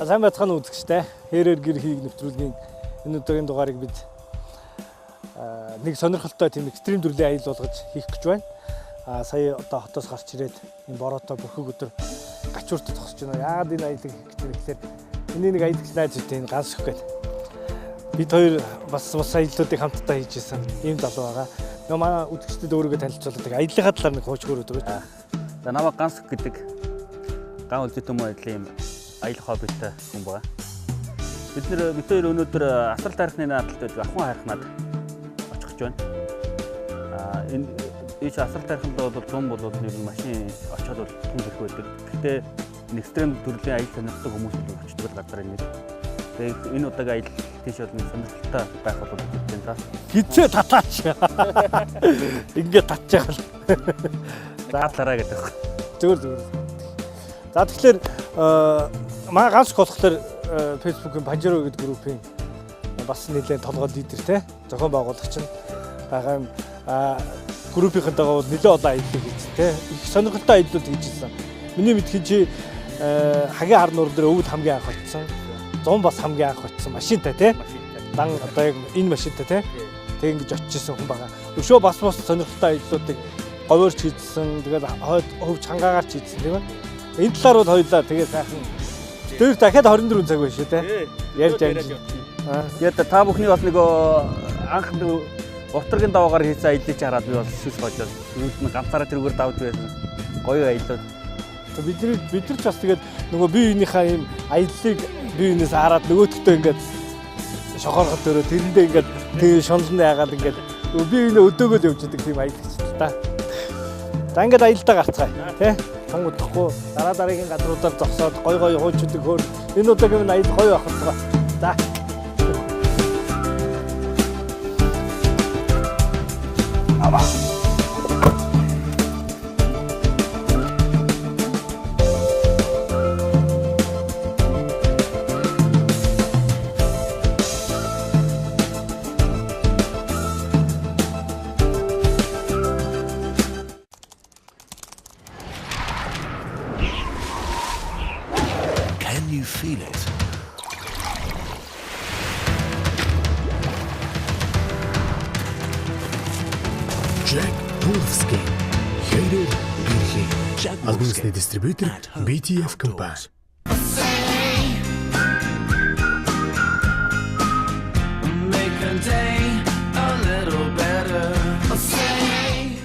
Сайн байцгаана уу, үзэгчтэй. Хэрээр гэр хийг нэвтрүүлгийн энэ удаагийн дугаарыг бид нэг сонирхолтой тийм extreme төрлийн аялал болгож хийх гэж байна. Сая одоо хотоос гарч ирээд энэ бороотой бүрхэг өдөр гачуурт зогсож байна. Яагаад энэ аяллыг хийх гэж байна гэхээр энэний нэг аялагч найз үтэй энэ Ганс өх гэдэг. Бид хоёр бас аяллуудыг хамтдаа хийж исэн ийм залуу байгаа. Нөгөө манай үзэгчдэд өөрийгөө танилцуулдаг аяллахаа талаар нэг хууч хөр өгөөч. За, намайг Ганс гэдэг, ган үлзий түмэн аяллаа юм аялах хоббитой хүн байгаа. Бид нэр бид хоёр өнөөдөр асрал тайрхны наадалд байдаг Ахуйн хайрхнаад очих гэж байна. Энэ ийш асрал тайрханд бол зун бол ер нь машин очиход бол тун хэрэг байдаг. Гэхдээ энэ extreme төрлийн аялал сонирхдаг хүмүүс бол очдог газар нэг. Тэгээ энэ удаагийн аялал тийш бол нэг сонирхолтой байх болов уу гэж байна. Гизээ татаач. Ингээд татчих. Гатлаараа гэдэг. Зүгээр. За, тэгэхээр манай Ганс болохоор Facebook-ийн Панжиро гэдэг группийн бас нэлээд толгой лидер те, зохион байгуулагч нь байгаа юм. Группийнхэнтэйгээ бол нэлээд олон аяллыг хийсэн те. Их сонирхолтой аяллууд хийж ирсэн. Миний мэдхийн чи хагийн хар нууран дээр өвөл хамгийн анх очсон. Зун бас хамгийн анх очсон машинтай те. Дан одоо яг энэ машинтай те. Тэг ингэж очиж исэн хүн байгаа. Өшөө бас сонирхолтой аяллуудыг говьорч хийсэн. Тэгээд хойд хөвч хангаагаар ч хийсэн, тийм ээ. Энэ талаар бол хоёлаа тэгээ сайхан дээр дахиад 24 цаг байна шүү те. Ярьж амжина. Тэгээд та бүхний бас нэг анх нэг утрагийн даваагаар хийсэн аяллыг чи хараад би бас сүс хожоод юунд нь ганцаараа тэрүүгээр давж байсан. Гоё аяллууд. Бид нар ч бас тэгээд нөгөө бие биенийхээ ийм аяллыг бие биенээс хараад нөгөөдөлтөө ингээд шохорхот өрөө тэрэндээ ингээд тэгээ шунлан яагаад ингээд нөгөө бие биенээ өдөөгөл явж идэг тийм аялагч л та. За, ингээд аялдаа гарцгаая тий. Тун удахгүй дараа дараагийн газруудаар зогсоод гой гой хуучдаг хөөр энэ удаагийн минь аялал гоё байх болтугай. За. Ава. Can you feel it? Jack Wolfskin. Хэрээр гэрхий. Jack Албан ёсны Wolfskin. дистрибьютор At home BTF компани. outdoors. Make a day a little better. Say.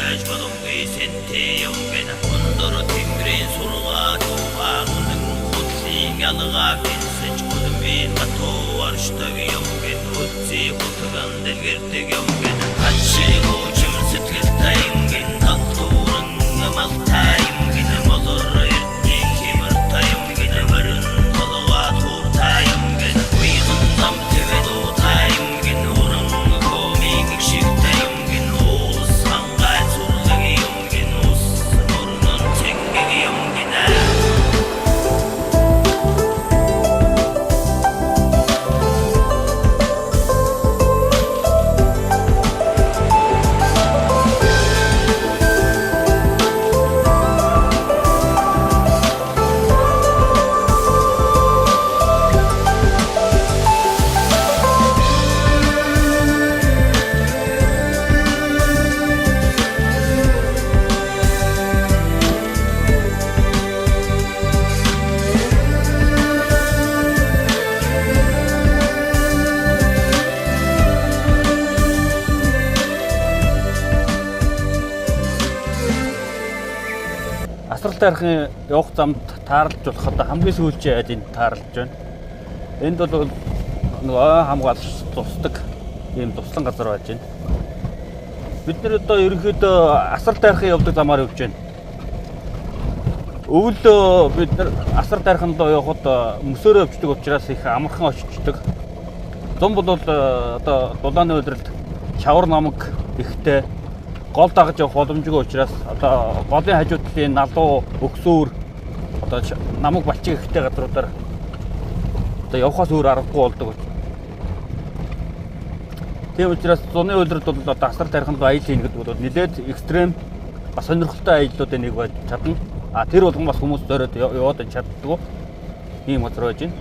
Сэнтэж боломгүй сэнтэй юм гэнэ. Өндөр тэнгэрийн сургаа дуугаа үнэн худлын ялгаа гинсэж улмын батуу арчдаг юм гэн. Үтсий хутган дэлгэрдэг юм гэн. Хачиг хүчим сэтгэлтэй юм гэн. Талтууран малтай юм гэн. Молор эрдний хэмэртэй юм гэн. Мөрөн толгой тууртай юм гэн. Уйхан зам твэд уутай юм гэн. Уран комик шигтэй юм гэн. Уус хангай цурлаг юм гэн. Ус мөрнөн цэнгэг юм гэнэ. Асрал тарихын явах замд таарлаж болох одоо хамгийн сүүлчийн айл энд таарлаж байна. Энд бол нэг ой хамгаалж тусдаг ийм туслан газар байж байна. Бид нэр одоо ерөнхийдөө асрал тарихын явдаг замаар явж байна. Өвөл бид нар асар тариханд явхад мөсөөрөө өвчдөг учраас их амархан очичдаг. Зам бол одоо дулааны удиралд шавар намаг ихтэй гол дагаж явах боломжгүй учраас одоо голын хажуу талын налуу өгсөөр одоо намаг балчиг ихтэй газруудаар одоо явхаас өөр аргагүй болдог. Тийм учраас зуны улиралд бол одоо асар тариханд аялал хийнэ гэдэг бол нэлээд экстрем бас сонирхолтой аяллуудын нэг байж чадна. А тэр болгон бас хүмүүс зориод яваад чаддгүй ийм газар байж байна.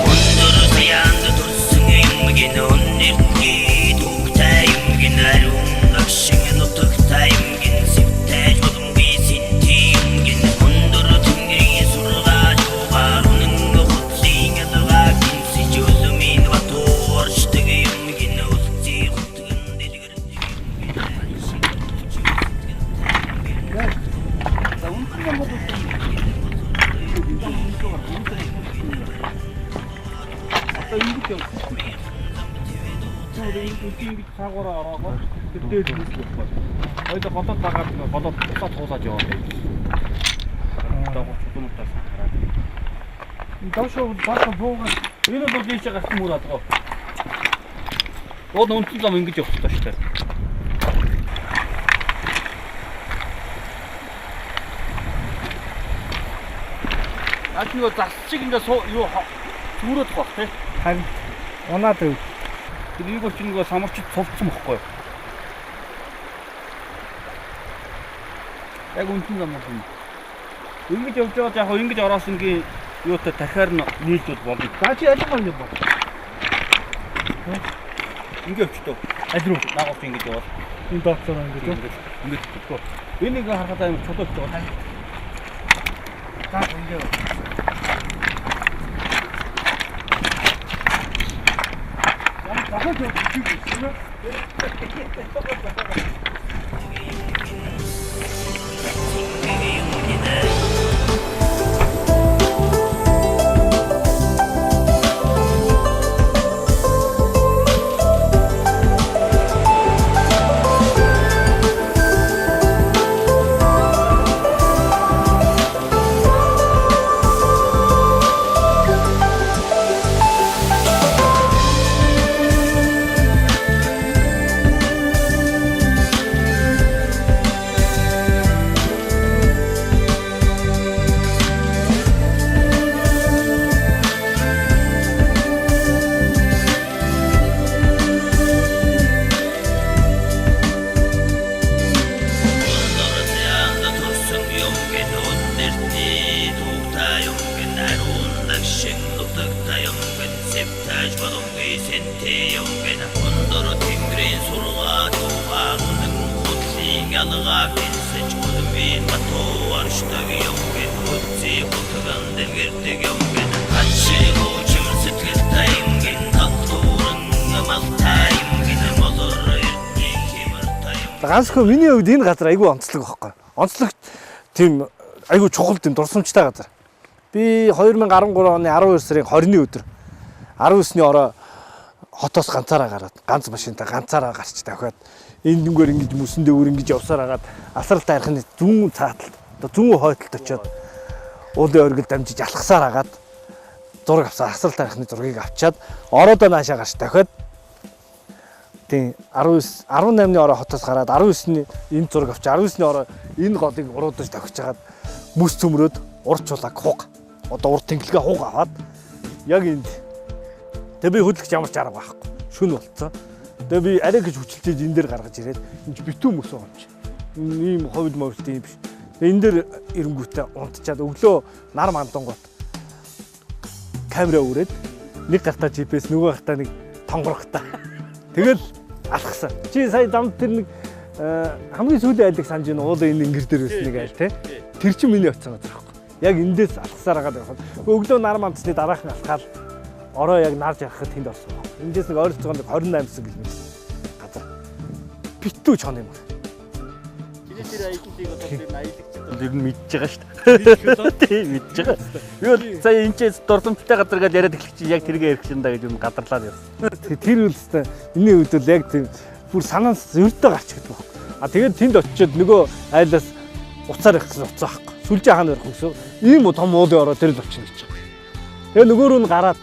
Өндөр саяанд төрсөн юм гин өнөртгий түүхтэй юм гин ариун агшин нутагтай юм гин сэвтэй боломгүй сэнти юм гин өндөр тэнгэрийн сургаа жуугаар үнэн худлын ялгаа гинсэж өлмийн батуу орчдөг юм гин үлзий хутган дэлгэрдэг юм гин. Одоо ингэж явах. Тэр ингэж ингэж цаагаараа ороогоо тэр дээр хийх байхгүй. Хоёул голоод дагаад голоод тусаад туулаад яваа. Одоо чулуунуудаас хараад. Доошоо баха буугаад Энэ бол ийшээ гарсан мөр алгаа. Уул үндсэн зам ингэж явах хэрэгтэй шүү дээ. Наач нөгөө зас шиг ингээ юу зүрөөдөх байх тий. Харин унаад өг. Тэр нэг бол чи нөгөө самарчид цувцсан бохгүй юу? Яг үндсэн зам бол юм. Ингэж явж байгаад яг хөө ингэж ороос ингийн юутай тархиар нь нийлж болно. За чи аль гол юм бэ? Ингээ өвчтөө. Аль руу? Наагуул чи ингэж явал. Энэ доотлоор ингэж үү? Ингэж ингэж өгөхгүй. Энэ нэг харахад амар чулуу өвчтөө байна. За ингэ. Ямар дахиж явах юм бэ? Өндөр Сэвтаж боломгүй сэнтэй юм гэн өндөр тэнгэрийн сургаа дуугаа үнэн худлын ялгаа гинсэж голомын батуу арштаг юм гэн үтсий хутган дэлгэрдэг юм гэн хашиг чимэр сэтгэлтэй юм гэн талдууран малтай юм гэн молор эрдний хэмэртай юм. Ганцхан миний хувьд энэ газар айгүй онцлог байхгүй. Онцлог тийм айгүй чухал тийм дурсамжтай газар. Би 2013 оны 12 сарын 20-ны өдөр 19-ний орой хотоос ганцаараа гараад ганц машинтай ганцаараа гарч тавхиад энэ дүнгээр ингэж мөсөн дээгүүр ингэж явсаар хагаад асрал тайрхны зүүн цааталд одоо зүүн хойтолд очиод уулын оргил дамжиж алхасаар хагаад зураг авсан, асрал тайрхны зургийг авчаад ороодоо наашаа гарч тавхиад тийм 19 18-ны орой хотоос гараад 19-ны энэ зураг авч 19-ны орой энэ голыг уруудаж тавхиж хагаад мөс цөмрөөд ур чулааг хуг одоо ур тэнхлэгээ хуг аваад яг энд. Тэгээ би хөдлөгч ямар ч арга байхгүй. Шүн болцсон. Тэгээ би арай гэж хүчилтэж энэ дээр гаргаж ирээд энэ ч битүү мөс байгаа юм чи. Ийм ховд мовлт юм биш. Тэгээ энэ дээр эренгүүтээ унтчаад өглөө нар мандангууд камера үрээд нэг гартаа GPS нөгөө гартаа нэг тонгорохтой. Тэгэл алхсан. Чи сая замд тэр нэг хамгийн сүүлийн айлыг санаж байна. Уул энэ ингэр дээр байсан нэг айл те. Тэр чинь миний очсон газар байхгүй. Яг эндээс алхасаар хагаад явах. Өглөө нар мандсны дараахан алхаал орой яг нарж явахад тэнд орсон баг. Эндээс нэг ойролцоогоор нэг 28 км газар. Битүү чон юм. Чиний тэр аяллыг бол тэр аялагчд бол ер нь мэдж байгаа шүү дээ. Тийм мэдж байгаа. Би бол сая энэ ч дурсамжтай газар гэж яриад эхлэх чинь яг тэргээ ярих юм да гэж юм гадарлаад явсан. Тэр үлстэй миний хувьд бол яг тийм бүр санаас ердөө гарч ирдэг баг. А тэгээд тэнд очиод нөгөө айлаас уцаар явах гэсэн уцаа авахгүй. Сүлжээ хаана барих гэсэн ийм том уулын ороо тэр л очино гэж байгаа. Тэгээ нөгөө рүү нь гараад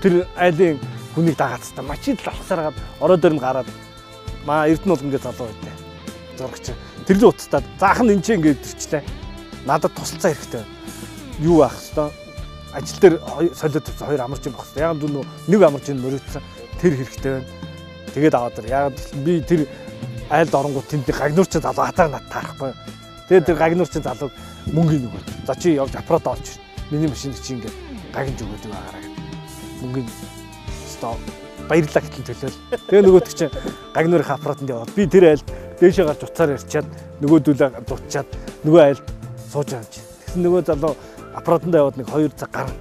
тэр айлын хүнийг дагаацтай мачид л алхасаар хагаад ороо дээр нь гараад маа Эрдэнэ болгон гэж залуу байдаа. Зурагч. Тэр л уцтаад заах нь энэ ч ингэ өдөрчлээ. Надад тусалцаа хэрэгтэй байна. Юу байх хэвээр ажил дээр солиод тавьсан хоёр амарч юм байх хэвээр. Яг нү нэг амарч юм мөрөөдсөн тэр хэрэгтэй байна. Тэгээд аваад ир. Яг би тэр айлд оронгууд тэнд гагнуурчин залуу хатаа над таарахгүй. Тэгээд тэр гагнуурчин залууг мөнгөний өгөөд. За чи явж аппарат олж ир. Миний машиныг чи ингэ гагнж өгөөд байгаараа гэх. Мөнгөний өстө баярлалаа гэтэл төлөөл. Тэгээ нөгөөдөг чинь гагнуурын аппаратанд яваад би тэр айлд дээшээ гарч уцаар ярьчаад нөгөөдүүлээ дутчаад нөгөө айлд сууж байгаа юм чи. Тэгсэн нөгөө залуу аппаратанд яваад нэг 2 цаг гарна.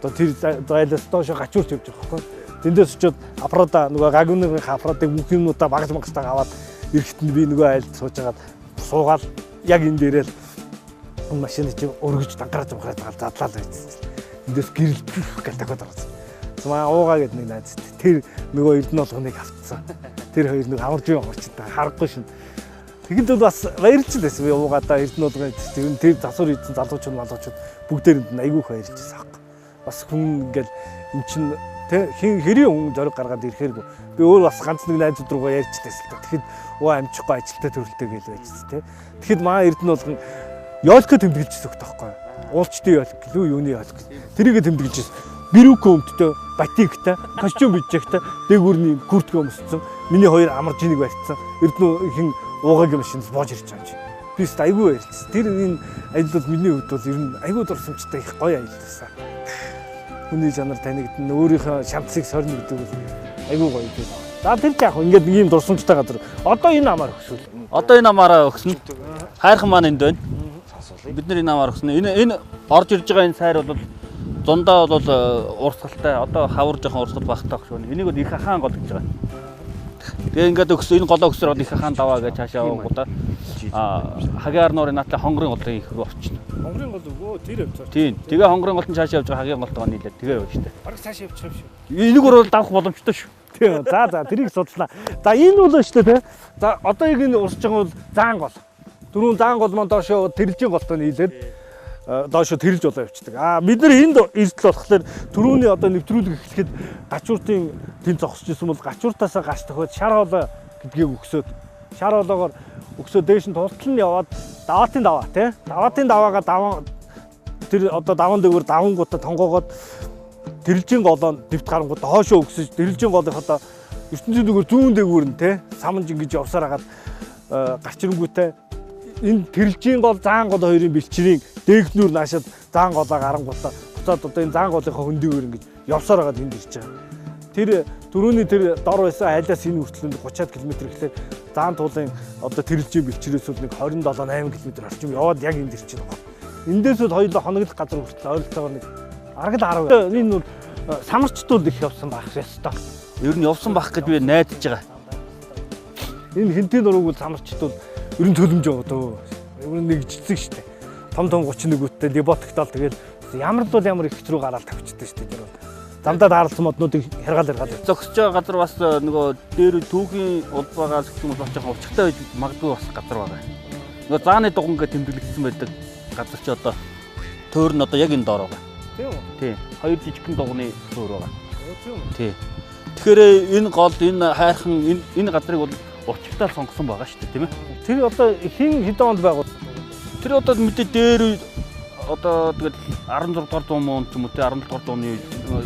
Одоо тэр айлаас доошоо гачуурч явж байгаа байхгүй. Тэндээс очиод аппаратаа нөгөө гагнуурын аппаратыг бүх юмнуудаа багаж магастаа аваад ирэхэд нь би нөгөө айлд сууж хагаад суугаал яг энэ дээрэл машины чинь өргөж дангараж унгараад байгаа задлаа л байсан. Эндээс гэрэл пүх гэж дахиад орсон. Маа уугаа гэдэг нэг найз. Тэр нөгөө Эрдэнэ болгоныг автсан. Тэр хоёр нэг амарч юм амарчтай харахгүй шин. Тэгэд бол бас баярлж л байсан. Би уугаадаа Эрдэнэ болгоны тэр засвар идсэн залуучууд малуучууд бүгдээрэнд нь айгүй их баярлж байсан аахгүй. Бас хүн ингээл эн чин тэ хин хэрийн хүн зориг гаргаад ирэхээргүй. Би өөр бас ганц нэг найзууд руугаа ярьж байсан л та. Тэгэхэд уугаа амжихгүй ажилтаа төрөлтэй гээл байжсэн тэ. Тэгэхэд маа Эрдэнэ болгон ёлко тэмдэглэж өгөх таахгүй. Уулчдын ёлк гэлүү юуны ёлк. Тэрийгэ тэмдэглэж байсан. Бэрүүкэн өмдтэй, батиктай, костюм биджэгтэй, дээгүүрний куртка өмссөн. Миний хоёр амарч энийг барьцсан. Эрдэнэ хин уугагийн машинд боож ирж байгаа юм чи. Би өст айгүй баярлсан. Тэр энэ аялал бол миний хувьд бол ер нь айгүй дурсамжтай их гоё аялал байсан. Хүний чанар танигдана, өөрийнхөө шамцыг сорно гэдэг бол айгүй гоё юм. За тэр ч яг ингээд нэг юм дурсамжтай газар. Одоо энэ амаар өсвөл. Одоо энэ амаараа өгсөн. Хайрхан маань энд байна. Бид нар энэ амаар өгсөн. Энэ орж ирж байгаа энэ сайр бол зундаа бол урсгалтай. Одоо хавар жоохон урсгал багтаа багш байна. Энийг бол их ахаан гол гэж байгаа. Тэгээ ингээд өгсөн энэ голоо өгсөр бол их ахаан даваа гэж цаашаа явангуудаа хагийн нуурын наадлаа хонгорын голын их рүү орчихно. Хонгорын гол өгөө тэр явцаар. Тийм. Тэгээ хонгорын голын цаашаа явж байгаа хагийн голтойгоо нийлээд тэгээ явж штэ. Бараг цаашаа явчих юм шүү. Энийг бол давах боломжтой шүү. Тийм. За тэрийг судлаа. За энэ бол шүү дээ. За одоо яг энэ урсж байгаа бол заан гол. Түрүүн заан гол маань доошоо тэрэлжийн голтой нийлээд доошоо тэрэлж болоо явчихдаг. Аа бид нар энд эрдэл болохоор түрүүний одоо нэвтрүүлэг эхлэхэд гачууртын тэнд зогсож исэн бол гачууртаасаа гарч тохиод шар хоолой гэдгийг өгсөөд шар хоолоогоор өгсөө дээш нь тултал нь яваад даваатын даваа тий. Даваатын даваагаа даван тэр одоо даван дээгүүр давангуудаа тонгоогоод тэрэлжийн голоо дэвт гарангуудаа хоошоо өгсөж тэрэлжийн голынх одоо ертөнцийн зүгээр зүүн дээгүүр нь тий саманж ингэж явсаар хагаад гарч ирэнгүүтээ энэ тэрэлжийн гол заан гол хоёрын бэлчрийн дээхнүүр наашаад заан голоо гарангуудаа буцаад одоо энэ заан голынхоо хөндийгөр ингэж явсаар хагаад энд ирж байгаа. Тэр түрүүний тэр дор байсан айлаас энэ хүртэл 30 км гэхлээр заан туулын одоо тэрэлжийн бэлчрээс бол нэг 27 8 км орчим яваад яг энд ирж байгаа. Эндээс бол хоёулаа хоноглох газар хүртэл ойролцоогоор нэг аргал 10. Энэ бол самарчдууд их явсан байх ёстой. Ер нь явсан байх гэж би найдаж байгаа. Энэ хинтийн нурууг бол самарчдууд ер нь төлөмж байгаа дөө. Ер нь нэг жицэг штэ. Том том 31-үүдтэй леботогтол тэгэл ямар л бол ямар их рүү гараал тавьчихдаг штэ тэр бол. Замдаа дааралсан моднуудыг хяргаал хяргаал. Зогсож байгаа газар бас нөгөө дээр түүхийн улбаагаас гэх юм бол жоохон учиртай байж магадгүй бас газар байгаа. Нөгөө зааны дуган гэж тэмдэглэгдсэн байдаг газар чи одоо тойр нь одоо яг энэ доор байгаа. Тийм үү? Тийм. Хоёр жижигхэн дуганы тойр байгаа. Тийм үү? Тийм. Тэгэхээр энэ гол энэ хайрхан энэ газрыг бол учиртай сонгосон байгаа шүү дээ, тийм ээ. Тэр одоо хин хэдэн онд байгуулсан? Тэр одоо мэдээ дээр одоо тэгэл 16 дугаар зуун мөн ч юм уу те 17 дугаар зууны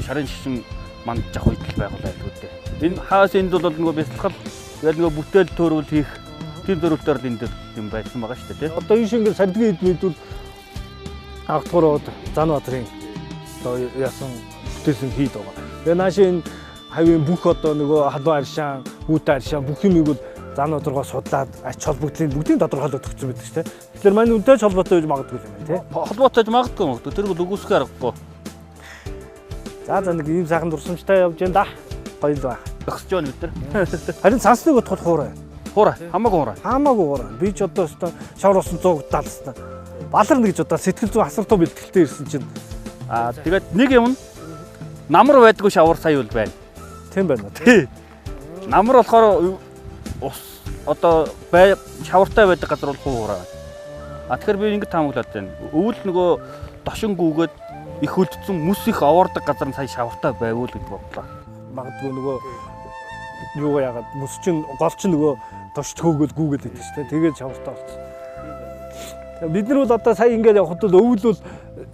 шарын шишин мандж авах үед л байгуулаа байлгүй дээ. Энэ хаас энд бол нөгөө бясалгал тэгэл нөгөө бүтээл төөрвөл хийх тийм зориултаар л энд юм байсан байгаа шүү дээ, те. Одоо энэ шиг ингээд сардгийн эд мэдвэл анх дугаар Занбаатарын одоо яасан бүтээсэн хийд байгаа. Тэгээ наашаа энэ хавийн бүх одоо нөгөө халуун аршаан, хүүтэн аршаан бүх юмыг бол Занбаатаргоо судлаад ач холбогдлын бүгдийг тодорхойлоод өгсөн байдаг шүү дээ. Тэгэхээр мань үнтэй ч холбоотой байж магадгүй юм байна, тий. Холбоотой байж магадгүй юм. Тэр бол үгүйсгэх аргагүй. За за нэг ийм сайхан дурсамжтай явж байна да. Гоё л байх. Зогсож байна бид нар. Харин цансныг бодоход хуурай. Хуурай, хамаагүй хуурай. Хамаагүй хуурай. Би ч одоо өстө шавар усан 100 далсан. Баларна гэж бодоод сэтгэл зүйн асар туу бэлтгэлтэй ирсэн чинь Аа тэгээд нэг юм намар байдгүй шавар сая бол байна. Тийм байна. Тий. Намар болохоор ус одоо шавартай байдаг газар бол хуурай байна. А тэгэхээр би ингэж таамаглаад байна. Өвөл нөгөө дошин гүгээд их хөлдсөн мүс их овоордог газар нь сая шавартай байвал гэж бодлоо. Магадгүй нөгөө юугаа яагаад мүс чинь гол чинь нөгөө тошч хөөгөл гүгээд байдаг шүү дээ. Тэгээд шавартай болсон. Бид нар бол одоо сая ингээд явхад бол өвөл бол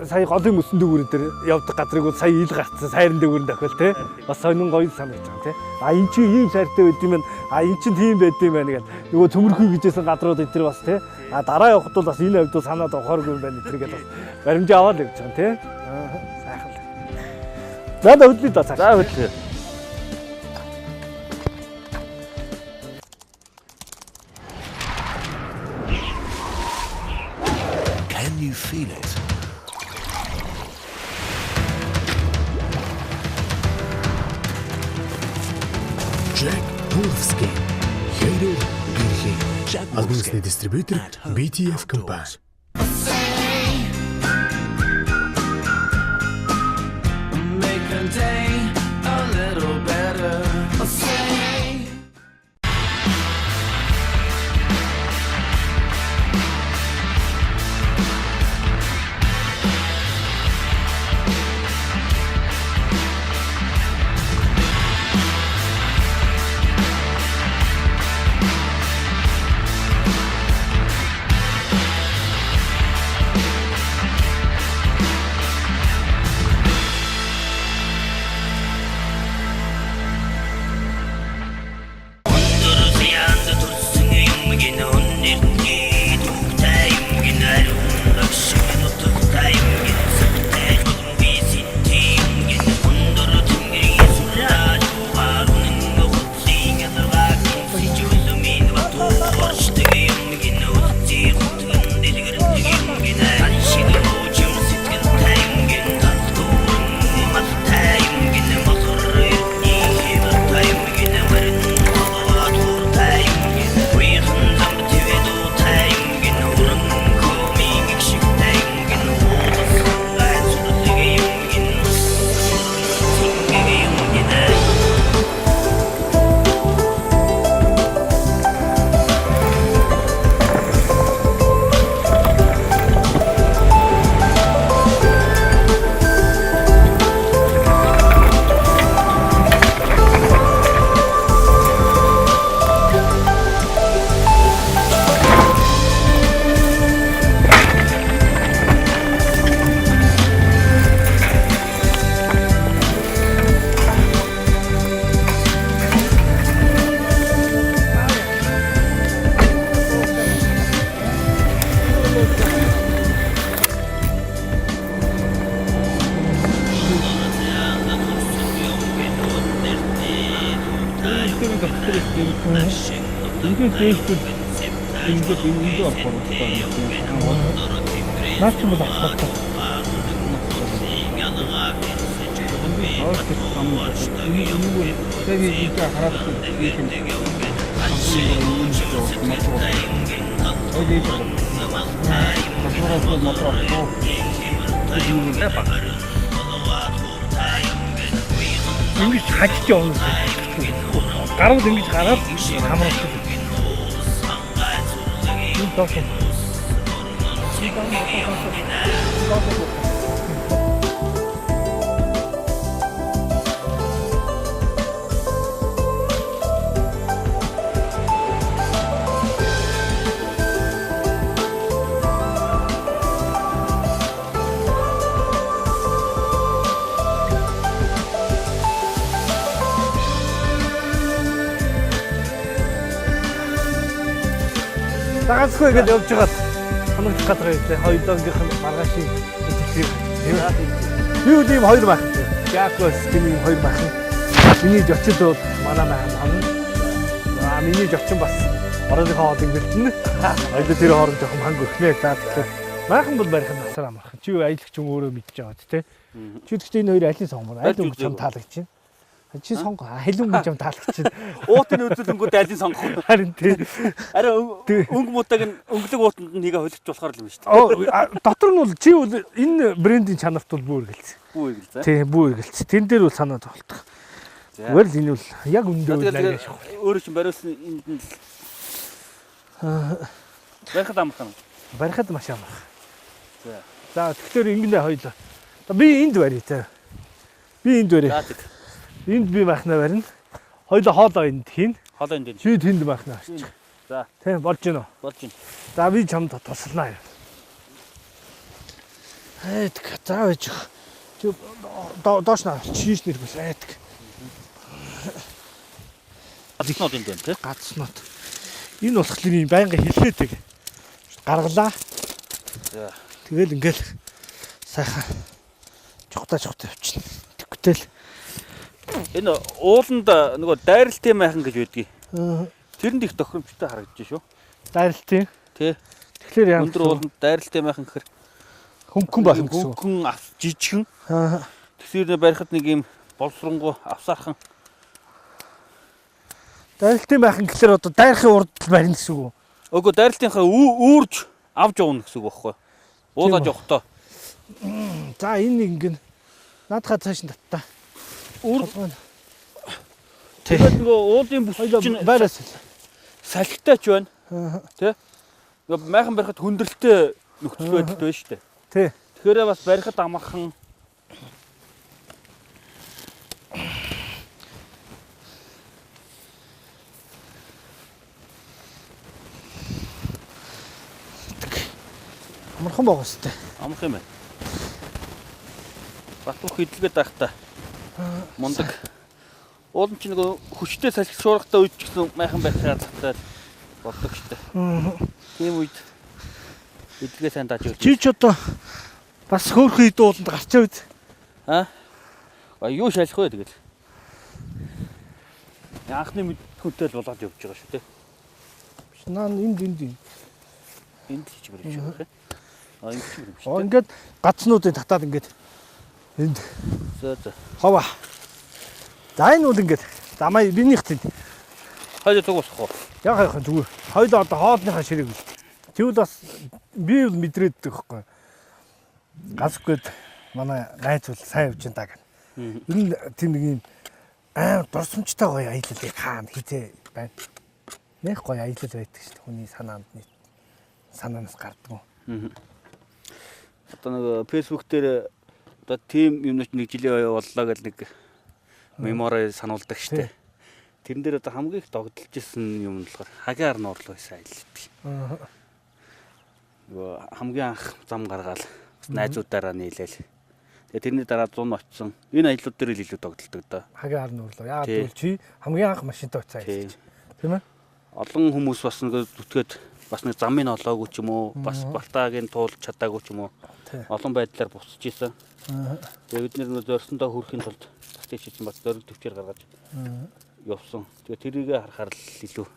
сая голын мөсөн дээгүүрэн дээр явдаг газрыг бол сая ил гарцсан сайран дээгүүрэн дохиол те. Бас сонин гоё санагдаж байгаа те. А эн чинь ийм сайртай байд юм байна. А эн чинь тийм байд юм байна гэл. Нөгөө төмөрхүй гэжсэн газрууд энэ төр бас те. А дараа явхад бол бас энэ хавьд бол санаад авахааргүй юм байна энэ төр гэл бас баримжаа аваад явж байгаа те. Аа сайхан л. За да хөдлөе да цааш. За хөдлөе. Can you feel it? Jack Wolfskin. Хэрэг гэрхий. Албан ёсны дистрибьютор BTF компани. Make a day a little better. Say. зогсдог юм. Ингээд дээшгүй ингээд энэ болохоор Наад чи бол авах. Ингэж хажиж явна. Гарууд ингэж гараад хамруулдаг. Энэ доош. Дагалсгүй ингэж явж байгаад хоногдох газар байлаа. Хоёулангийнх нь маргаашийн итгэв. Би үл ийм хоёр байх. Жакос гэх ийм хоёр байх. Миний жочид бол манай майхан хонно. Аа миний жочин бас оройныхоо хоолыг бэлтэнэ. Хоёул тэр хооронд жоохон ханг өгнө. За тэгэхээр майхан бол барих нь асар амархан. Чи аялагч юм өөрөө мэдж байгаа тий. Чи гэхдээ энэ хоёр алийг сонгомор? Аль өнгө чам таалагдж байна? Чи сонго. Аль өнгө чам таалагдж байна? Уутын үзүүлэнгүүд айлын сонгох. Харин тий. Арай өнгө муудаг нь өнгөлөг уутанд нь нэгэ холигч болохоор л юм шүү дээ. Оо дотор нь бол чи бол энэ брендийн чанарт бол бүү эргэлц. Бүү эргэлц. Тий, бүү эргэлц. Тэн дээр бол санаа зовлтох. Зүгээр л энэ бол яг үндэ үл нарийн шахав. Өөрөө чинь бариулсан энд нь л барихад амархан. Барихад маш амархан. За. За тэгэхээр ингэнэ хоёлаа. Би энд барья те. Би энд барья. За тэг. Энд би майхнаа барина. Хоёлаа хоолоо энд хийн. Хоолоо энд. Чи тэнд майхнаа арчих. За. Тийм болж гинөө. Болж гин. За би чамд туслана. Айдаг. За байж. Чи доош наа чийш нэр бас айдаг. Гацнууд энд байна тий. Гацнууд. Энэ болохоор юм байнга хилээдэг. Гаргалаа. За. Тэгэл ингээл сайхан чухта чухта явчихна. Тэгвэл энэ ууланд нөгөө дайралтын майхан гэж байдгийг. Тэрэнд их тохиромжтой харагдаж шүү. Дайралтын? Тий. Тэгэхээр яа өндөр ууланд дайралтай майхан гэхэр хөнгөн байх гэсэн. Хөнгөн жижигхэн. Тэгсэрнэ барихад нэг юм боловсронгуй авсаархан. Дайралтын майхан гэхлээр одоо дайрахын урд л барина гэсэн үг үү? Үгүй дайралтынхаа үүрж авч явна гэсэн үг байхгүй. Уулаад явахдаа. За энэ нэг ингэн наадхаа цааш нь татта. Үр Тэгээд нөгөө уулын бүс чинь байраас салхитай ч байна. Тэ? Нөгөө майхан барихад хүндрэлтэй нөхцөл байдалд байна шүү дээ. Тий. Тэгэхээр бас барихад амархан. Амархан байгаа сте. Амархан юм байна. Батбөх хөдөлгөөд байхдаа мундаг. Уулын чинь нөгөө хүчтэй салхи шуургатай үед ч гэсэн майхан байх шаардлагатай болдог шүү дээ. Тийм үед эдгээ сайн дааж өгч. Чи ч одоо бас хөөрхөн идэ ууланд гарчаа үз. Аа? Юу шалах вэ тэгэл. Анхны мэдхүнтэй л болоод явж байгаа шүү дээ. Биш наа энд энд энд л чимэр юм шиг байна. Аа ингэ чимэр юм шүү дээ. Ингээд гацнуудыг татаад ингээд энд. За за. Хова. За энэ бол ингээд замаа минийх тэнд. Хоёул зүг босох уу? Яг яхан зүгээр. Хоёул одоо хоолныхаа ширээг үл. Тэгвэл бас би бол мэдрээддэг байхгүй. Гасгүй манай найз бол сайн явж энэ гэнэ. Ер нь тийм нэг юм амар дурсамжтай гоё аялал яг хаана хизээ байна. Нэх гоё аялал байдаг шүү дээ. Хүний санаанд санаанаас гардаг. Одоо нэг Facebook дээр одоо тийм юмнууд нэг жилийн оюу боллоо гэл нэг мемори сануулдаг шүү дээ. Тэрэн дээр одоо хамгийн их догдолж исэн юм нь болохоор хагаар нуурлуу байсан аялал гэдэг. Нөгөө хамгийн анх зам гаргаал бас найзуудаараа нийлээл. Тэгээ тэрний дараа 100 очсон. Энэ аяллууд дээр л илүү догдолдог доо. Хагаар нуурлуу. Яагаад гэвэл чи хамгийн анх машинтай очсон аялал. Тийм ээ? Олон хүмүүс бас нөгөө зүтгээд бас нэг замын олоогүй ч юм уу, бас балтаагийн туулж чадаагүй ч юм уу. Олон байдлаар буцаж исэн. Тэгээ бид нэр нөгөө зорьсондоо хүрэхин тулд бас тийш чинь бас зориг төвчээр гаргаж явсан. Тэгээ тэрийг харахаар л илүү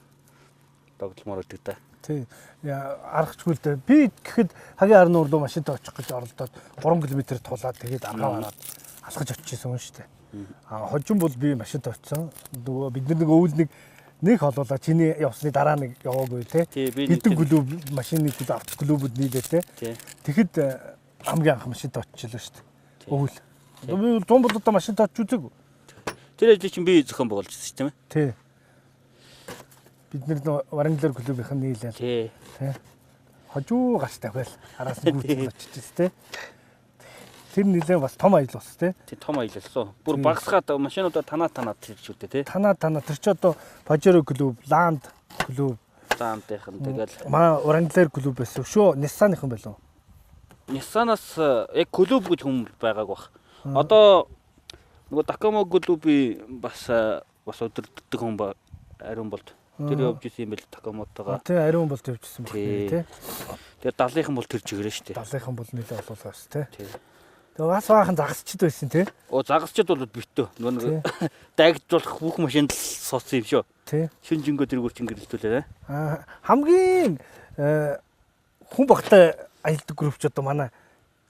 догдолмоор өгдөг та. Тий. Аргачгүй л дээ. Би гэхэд хагийн хар нуур руу машинтай очих гэж оролдоод 3 км тулаад тэгээд аргаа бараад алхаж очижсэн юм шүү дээ. А хожим бол би машинтай очисон. Нөгөө бид нар нэг өвөл нэг холуулаа чиний явсны дараа нэг яваагүй те. Хэдэн клуб машины клуб авто клубуд нийлээ те. Тэгэхэд хамгийн анх машинтай очичлаа шүү дээ. Өвөл. Би 100 бол одоо машинтай очиж үзээгүй. Тэр ажлыг чинь би зохион байгуулж ирсэн тийм ээ. Тий. Бид нэр Wrangler клубийнхэн нийлээл. Тий. Хожуу гарч тавиал араас нь гүйцэтгэл очиж тий. Тэр нэлээ бас том ажил бас тий. Тий, том ажил болсон. Бүр багасгаад машинуудаа танаа тэр ч үү тий. Танаа тэр чи одоо Pajero клуб, Land клуб, Land-ийнхэн тэгэл манай Wrangler клуб байсан. Өшөө Nissan-ийнхэн байлаа. Nissan-аас яг клуб гэж хүн байгааг бах. Одоо нөгөө Tacoma клубын бас удирддаг хүн ба ариун болд. Тэр явж исэн юм байл Tacoma-тойгоо. Тий, ариун болд явж исэн байх тий. Тэгээ 70-ийнхэн бол тэр чигээрээ шүү дээ. 70-ийнхэн бол нэлээ олуулаа бас тий. Тэгээ бас баахан загасчд байсан тий. Оо загасчд бол битөө. Нөгөө нэг дайгжуулах бүх машинд л суусан юм шүү. Тий. Шүн жингөө тэргүүр чин гэрэлтүүлээ. Аа хамгийн хүн багтай аялдаг групп ч одоо манай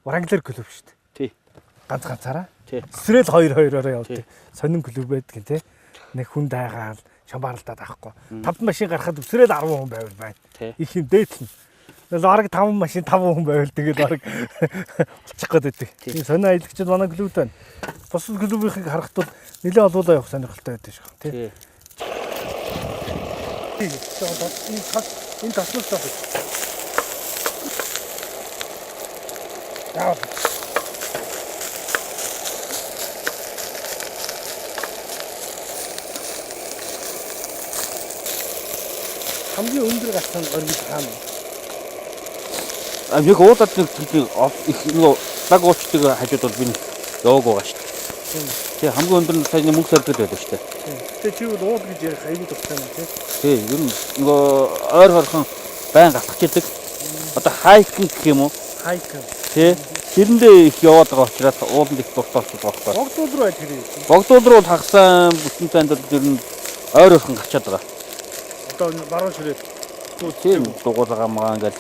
Wrangler клуб шүү дээ. Тий. Ганц ганцаараа. Тий. Срээл 2-2-ороо явдаг. Сонин клуб байдаг тий. Нэг хүн дайгаал шамбаралдаад авахгүй. 5 машин гарахад өсрөөл 10 хүн байвал байна. Их юм дээдлэн. Бараг 5 машин 5 хүн байвал тэгээд бараг болчих гээд байдаг. Тийм сонин аялагчид манай клубд байна. Бусад клубийнхыг харахад бол нэлээд олуулаа явах сонирхолтой байдаг шүү. Тий. Энэ таснаас таах. Яа. Хамгийн өндөр гарсан оргил хаана? А яг уулаад нэг их нөгөө лаг уучдаг хажууд бол би яваагүй байгаа шүү дээ. Тий, хамгийн өндөр нь сая мөнгө сордог байлаа шүү дээ. Тий. Гэтэ чи бол уул гэж ярих аюул дуртай юм тий. Тий, ер нь нөгөө ойр хорхон байн галах гэдэг. Одоо хайкинг гэх юм уу? Хайкинг. Тий. Тэрэндээ их яваад байгаа учраас ууланд их дуртай болчиход байгаа байхгүй. Богдуул руу аль хэрэг. Богдуул руу хагасаа бүтэн танд бол ер нь ойр хорхон гачаад байгаа. Одоо баруун ширээ тийм дугуулгаа маа ингээл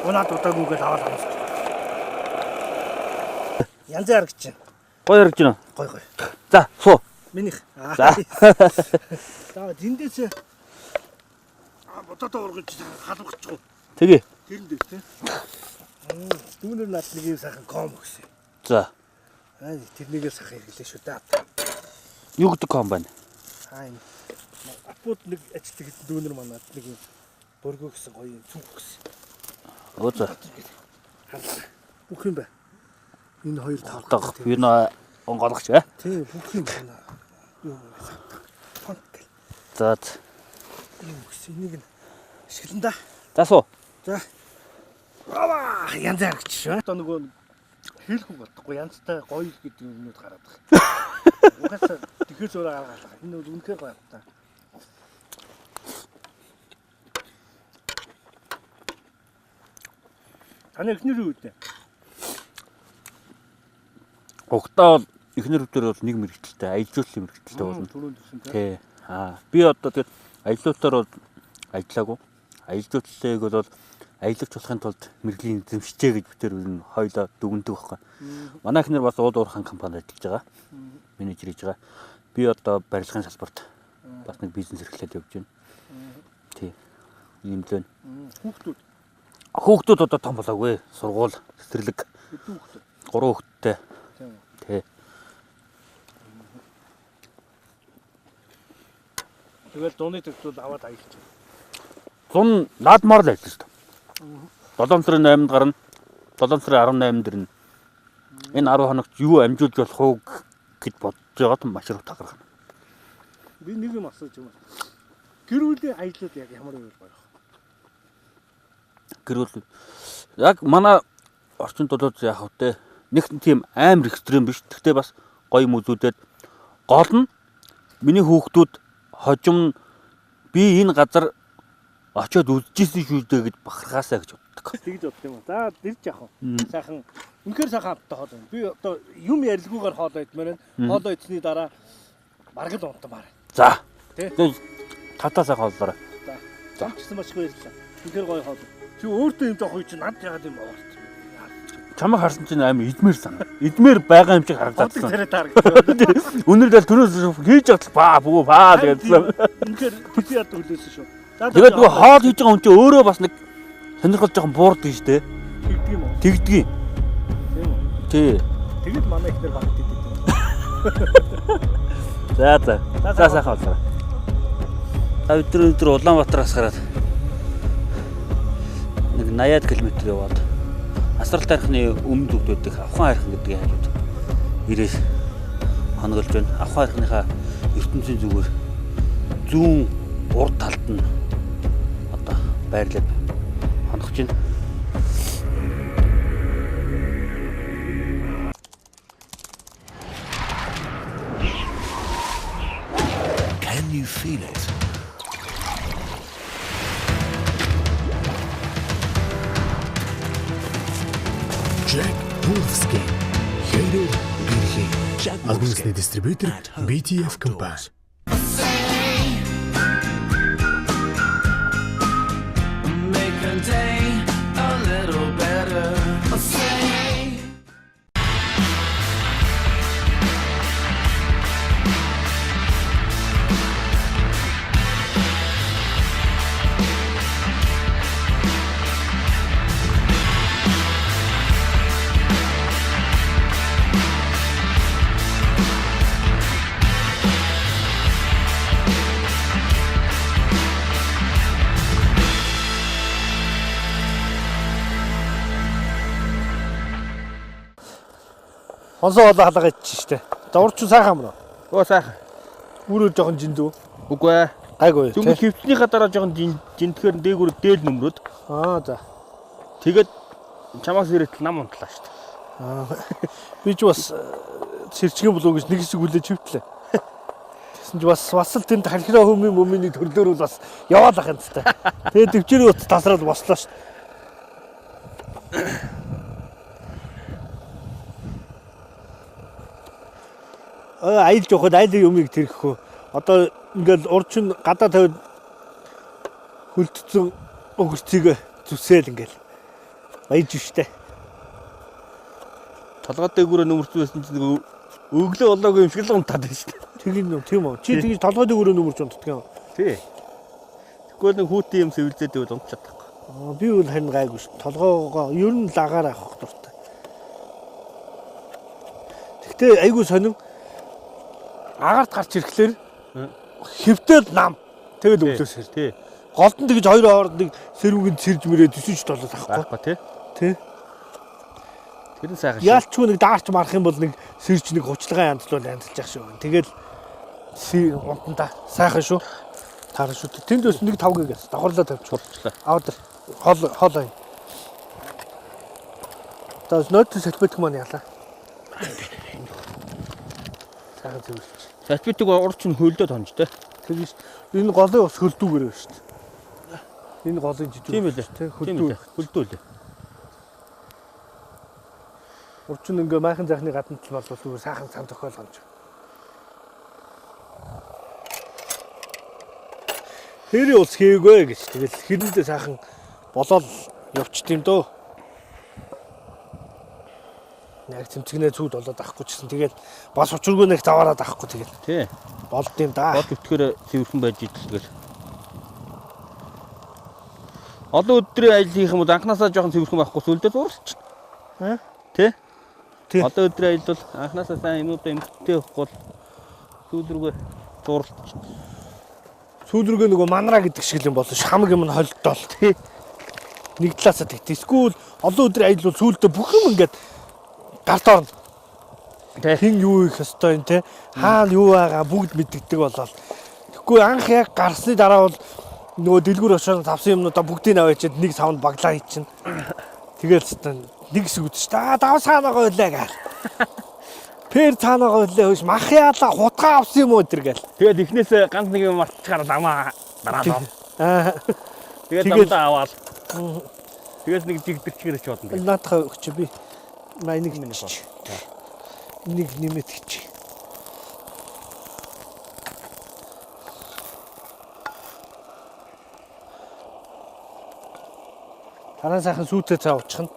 унаад удаагүйгээл аваад хамсаж. Янз харагч байна. Гоё харагч байна. Гоё гоё. За, суу. Минийх. За. За, тэндээс бодоодоо ургаж халуугачих уу. Тэгээ. Тэрэн дээр тий. Дүүнер над нэг юм сайхан ком өгсөн. За. Аа, тэрнийгээ сайхан хэрэглээ шүү дээ. Юу гэдэг ком байна? Аа, энэ апууд нэг ажилтдаг хэдэн дүүнер манад нэг юм бөргөө гэсэн гоё юм цүнх өгсөн. Өө за. Бүх юм бай. Энэ хоёр тавтаг. Би нөө онгойлгоч аа. Тий, бүх юм байна. Юу фонт гэл. За. Юм өгсөн. Энийг нь ашиглан да. За суу. За. Аваа, янз харагч шүү. Одоо нөгөө хэлэхгүй бодохгүй янзтай гоё гэдэг юмнууд гараад байгаа. Угаасаа тэгэхээс өөрөө гаргаалаа. Энэ бол үнэхээр гоё та. Таны эхнэр юу гэдэг? Угтаа бол эхнэр дээр бол нэг мэрэгчлээ, аялал мэрэгчлээ болно. Түрүүнд ирсэн тий. Аа, би одоо тэгээд аяллаар бол ажиллаагүй. Аяллыг бол аялагч болохын тулд мэрэгжлийн эзэмшжээ гэж бид тэр ер нь хоёлоо дүгнэдэг байхгүй. Манай эхнэр бас уул уурхайн компанид ажиллаж байгаа. Менежер хийж байгаа. Би одоо барилгын салбарт бас нэг бизнес эрхлээд явж байна. Тий. Ийм л байна. Хүүхдүүд. Хүүхдүүд одоо том болоогүй. Сургууль, цэцэрлэг. Хэдэн хүүхдүүд? 3 хүүхэдтэй. Тийм үү. Тий. Тэгэл зуны төгсөл аваад аялж байна. Зун наадмаар л ажиллаж шүү дээ. 7 сарын 8-нд гарна. 7 сарын 18-нд ирнэ. Энэ 10 хоногт юу амжуулж болох уу гэж бодож байгаад маш их утга гаргана. Би нэг юм асууж юм. Гэр бүлийн аялал яг ямар үйл гоё вэ? Гэр бүл яг манай орчинд бол яг хавтай нэг тийм амар экстрем биш. Гэхдээ бас гоё юм үзүүлээд гол нь миний хүүхдүүд хожим би энэ газар очиод үзчихсэн шүү дээ гэж бахархаасаа гэж боддог. Тэгж бодд юм уу? За дэрч яах вэ? Сайхан Үнэхээр сайхан амттай хоол байна. Би одоо юм ярилгүйгээр хоол идмээр байна. Хоолоо идсэний дараа бараг л унтмаар. За. Тэ. Тэгээд татаа сайхан хооллоорой. За. За. Чамчсан маш их баярлалаа. Үнэхээр гоё хоол. Чи өөртөө юм жоох чи над яагаад юм оорч. Чамайг харсан чинь амар идмээр санаа. Идмээр байгаа юм шиг Бодог харагдаад. царай таарагдсан. Өнөр дэл түрээс хийж явтал баа бүү баа гэдсэн. Үнэхээр тэзэн яд хүлээсэн шүү. За Тэгээд нөгөө хоол хийж байгаа хүн чинь өөрөө бас нэг сонирхол жоохон буурдаг шүү дээ. тэгдэг юм уу? Тэгдгийг. Тийм үү? Тий. Тэгэд манай ихнэр багт идэв. За за. За, За сайхан боллоо. Та бид нар өнөөдөр Улаанбаатараас гараад нэг 80 км яваад Асрал тархины өмнөд зүгт байдаг Авхан хайрхан гэдэг хажууд ирээс хоноглож байна. Авхан хайрханыхаа ертөнцийн зүгээр зүүн урд талд нь одоо байрлаад хоногч байна. Can you feel it? Jack Wolfskin. Хэрээр гэрхий. Jack Албан ёсны дистрибьютор At home BTF компани. Make a day a little better. Say. Хонсоо хоолоо халгаа иччих штэ. За урд чинь сайхан амраа. Оо сайхан. Бүрөө жоохон жиндүү. Үгүй ээ. Гайгүй Дөнгөж тий. хөвчнийхээ дараа жоохон жинтгэхэр дээгүүр дээл нөмрөөд Аа за. тэгээд чамаас ирээд нам унтлаа шүү дээ. Аа. Би ч бас сэрчгэн болов гэж нэг хэсэг үлээж хөвтлээ. Тэгсэн чи бас бас л тэнд хархираа хүмүүн мөмний төрлөөр бол бас яваал ах юм цтай. Тэгээд төвчөрийн ут тасраад бослоо шүү. Аялж явахад айл юмыг тэрхүү. Одоо ингээл урд чинь гадаа тавиад хөлдсөн өгөрцгийг зүсээл ингээл баяж штэ. Толгой дээгүүрээ нөмөрцөн байсан чинь нэг өглөө болоогүй юм шиг л унтаад байна шүү дээ. Тийм юм тийм үү. Чи тэгж толгой дээгүүрээ нөмөрч унтдаг юм. Тий. Тэгвэл нэг хүүтэн юм сэвэлзээд байвал унтчих чадахгүй. Аа, би бол харин гайгүй шүү. Толгоогоо ер нь л агаар авах дуртай. Тэгтээ айгүй сонин агарт гарч ирэхлээр хэвтэл нам тэгэл өглөөс сэр. Тий. Голд нь тэгж хоёр хооронд нэг сэрүүгэн сэрж мөрөө төсөж толоод авахгүй. Байхгүй тий. Тий. Тэр нь сайхан шүү. Яалчгүй нэг даарч марах юм бол нэг сэрж нэг хуучлагын янзлуул янзлж яах шүү. Тэгэл унтан та сайхан шүү. Тааран шүү. Тэнд бас нэг тавгийг давхарлаа тавьчих. Болчлаа. Аваад ир. Хоол хоол ай. За нойтон салбитг маань ялаа. Сайхан зөвлөж. Салбитыг урд чинь хөлдөө тонж тий. Тэгэж энэ голын ус хөлдүүгээр байна шүү дээ. Энэ голын жижиг. Тийм үлээ. Тэ Тийм хөлдүү. үлээ. Хөлдөө үлээ. Урчин ингээ майхан зайхны гадна тал бол зүгээр сайхан сан зохиол онж. Хэрийн ус хийгвэ гэж тэгэл хэрэндээ сайхан болоод явчт юм дөө. Яг тэмцгэнээ цүд болоод авахгүй ч гэсэн тэгэл бас учиргүй нэг заваарад авахгүй тэгэл Тий. болд юм да. Гол өвтгөр цэвэрхэн байж идэл тэгэл. Олон өдрийн ажил хийх юм бол анханасаа жоохон цэвэрхэн байхгүй сүлдээ зуурч. Аа? Тий? Тий. Одоо өдрийн ажил бол анханасаа сайн юмудаа эмхтэй явахгүй бол сүүл рүүгээ зурлаж. Сүүл рүүгээ нөгөө манраа гэдэг шиг л юм болно. Шамаг юм нь холдоол. Тий. Нэг талаасаа тэгт. Эсвэл олон өдрийн ажил бол сүүлдээ бүх юм ингээд гарт орно. Тий. Хин юу хийх ёстой юм те. Хаана юу байгаа бүгд мэддэгдэг болол. Тэгэхгүй анх яг гарсны дараа бол нөгөө дэлгүүр очоод тавсан юмнуудаа бүгдийг аваачаад нэг савнд баглаа хийчин. Тэгэл хэвээр нэг хэсэг үдчих. Аа дав цаанагаа ойлаа гээл. Пэр цаанагаа ойлаа хөөш мах яалаа хутгаа авсан юм уу тэр гээл. Тэгээд эхнээсээ ганц нэг юм мартчихаар ламаа дараа. Аа Тэгээд Тэгэл- замдаа аваад. Тэгээд нэг жигдэрчгэр ч бодно. наадах өгч би. Майныг Миний хоол. Нэг нэмэт гэж. Дараа сайхан сүйтэй цай уучих нь.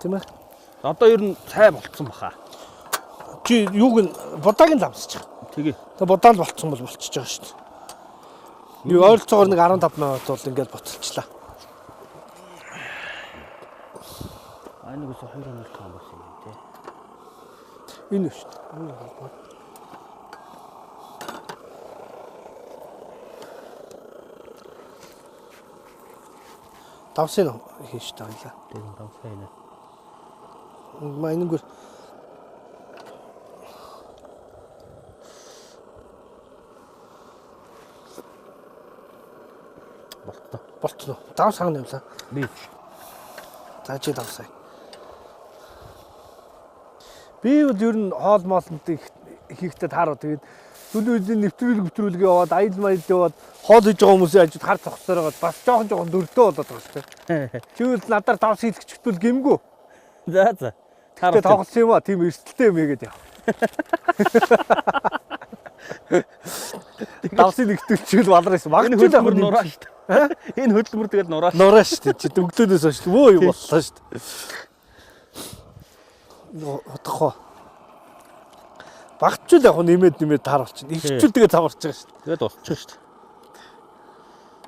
Тийм ээ. Одоо ер нь цай болцсон баха. Чи юуг нь будааг нь ламсчих. Тэгээ. Тэг будаа л болцсон бол болчихж байгаа шүү дээ. Юу ойролцоогоор нэг 15 минут бол ингээд буцалчлаа. Аа нэг ус 2 хоног тоон болсон юм тий. Энэ шүү дээ. Энэ холбоо. Давсын хийж таа байлаа. Тэр давсаа энэ. Майнангаар Болтоо. болцсон уу? Давс хагна явлаа. Би За чи давсаа. Би бол ер нь хоол моолнд их хийхдээ тааруу. Тэгээд түлэн үеийн нэвтрүүлэг нэвтрүүлэг яваад аял маял яваад хоол хийж байгаа хүмүүсийн хажууд хар зогсоор байгаад бас жоохон жоохон дөрдөө болоод байгаа шүү дээ. Чи бол надаар давс хийлгэчихвэл гэмгүү. За за. Тэгээ тоглосон юм аа. Тийм эрсдэлтэй юм хийгээд яв. Давсын нэгтүүлчихвэл балар байсан. Энэ Магадгүй л хөдөлмөр нураа шүү дээ. Энэ хөдөлмөр тэгэл нураа. Нураа шүү дээ. Чи өглөөнөөс хойш мөө юм боллоо шүү дээ. Удахгүй. Багчул яг нэмээд нэмээд таар болчихно. Ихчүүл тэгээ цаварч байгаа шүү дээ. Тэгээд болчих шүү дээ.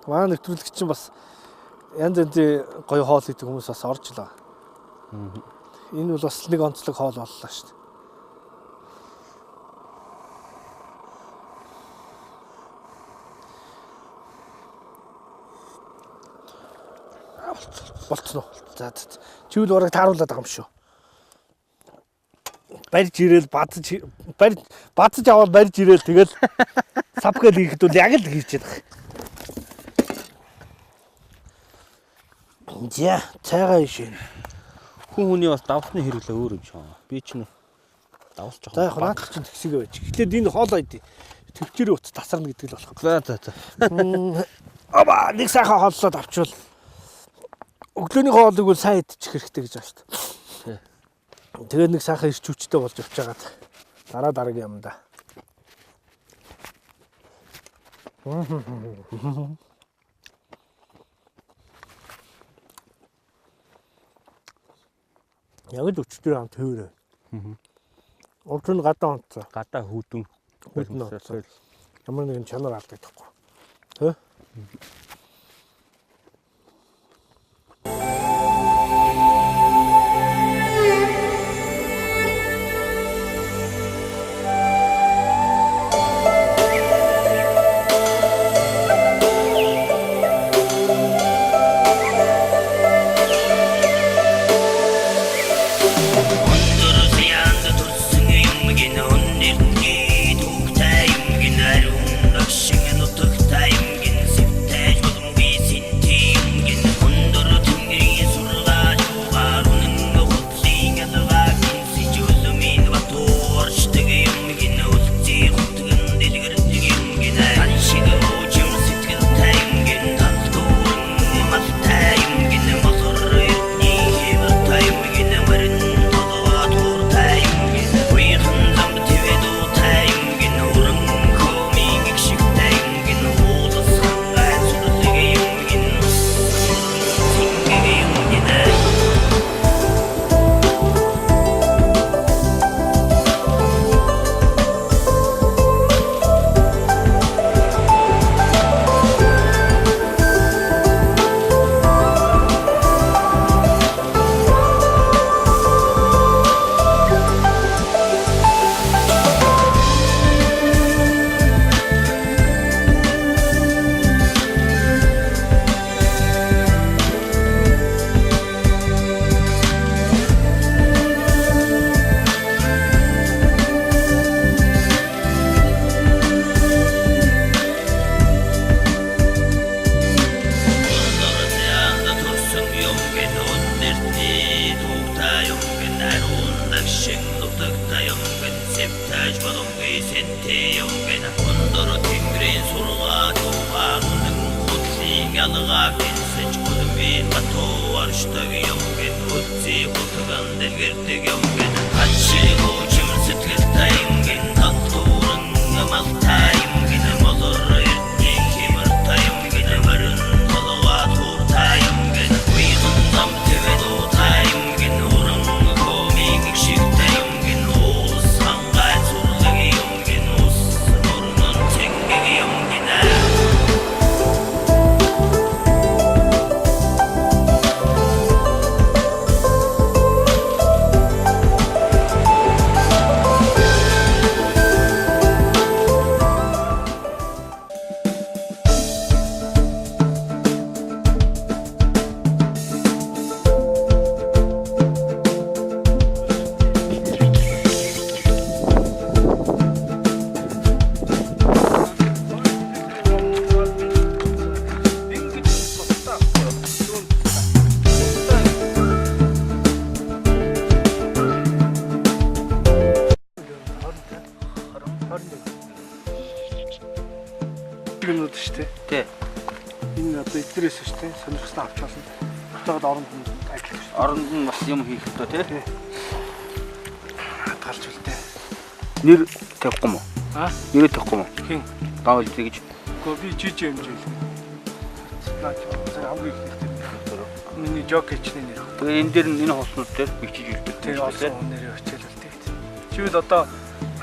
Манай нэвтрүүлэг чинь бас янз янзын гоё хоол хийдэг хүмүүс бас орж л байгаа. Энэ бол бас нэг онцлог хоол боллоо шүү дээ. Болцсон уу? За за. Чивэл бараг тааруулаад байгаа юм шүү. Барьж ирээл бадаж барь бадаж аваад барьж ирээл тэгэл сапгал хийхэд бол яг л хийж байгаа. За, цайгаа ишин. Хүн хүний бас давсны хэрэглээ өөр юм шиг аа. Би чинь давс жоохон. За яг наад чинь тэгсэгээ байж. Эхлээд энэ хоол айд. Төвчөрийн утас тасарна гэдэг л болох. За за за. Аба нэг сайхан хооллоод авчвал өглөөний хоолыг бол сайн идчих хэрэгтэй гэж байна шүү дээ. Тэгээд нэг сайхан ирч хүчтэй болж явж байгаад дараа дараагийн юм да. Яг л өчтөр ам төвөрөө. Урд нь гадаа онцоо. Гадаа хүүдэн. Хүүдэн онцоо. Ямар нэгэн чанар алдагдахгүй. Тэ? Өндөр зяанд төрсөн юм гин өнөртгий түүхтэй юм гин ариун нагшин нутагтай юм гин сэвтэй жулмгүй сэнти юм гин өндөр тэнгэрийн сургаа жуугаар үнэн хутлын ялгаа гинсэж үлмийн батуурчдаг юм гин үлций хутган дэлгэрдэг юм гин тан шиг өөжим сэтгэлтэй юм гин тал дүүрэн малтай юм гин мосор эрдний хэвэртэй юм гин мөрөн толгой тууртай юм гин уйхан зам твэ дуутай юм гин өрөн хөөмийн гişгтэй юм гин уулас хангай сүрлэг юм гин цэнгэг юм гин. Өндөр төрсөн юм гин өнөртний түүхтэй юм гин ариун нагшин нутагтай юм гин сэвтэж боломгүй сэнти юм гин өндөр тэнгэрийн сургаа дуугаар үнэн хутлын ялгаа гинсэж Хөдөлмийн батуу арштаг юм гэн үтсий хутган дэлгэрдэг юм гэн хачиг хүчим сэтгэл таймгэн тантууран амалтай юм гэн молор эрдний хэмэр тайм гэн мөрөн толгой тууртай юм гэн уйган зам тэвэд уутай юм гэн уран хомиг шигтэй юм гэн уус хангай цурлаг юм гэн ус нурнан цэнгэг юм гэнэ. Юмнууд шүү дээ. Тий. Энэ одоо эднэрээс шүү дээ. Сонирхсан авч болно. Хотоод оронд нь ажиллах шүү. Оронд нь бас юм хийх ёстой тий. Хадгалж үлдээ. Нэр тавихгүй юм уу? Аа? Нэрээ тавихгүй юм уу? Хин. Ган үлдээ гэж. Гэхдээ би жижиг хэмжээ л. Наач хамгийн ихнийх тэр. Миний жокечний нэр. Тэгээ энэ дээр нь энэ хооснууд дээр бичиж үлдэх. Тэр олон хүн нэрээ хичээл үлдээ. Чивэл одоо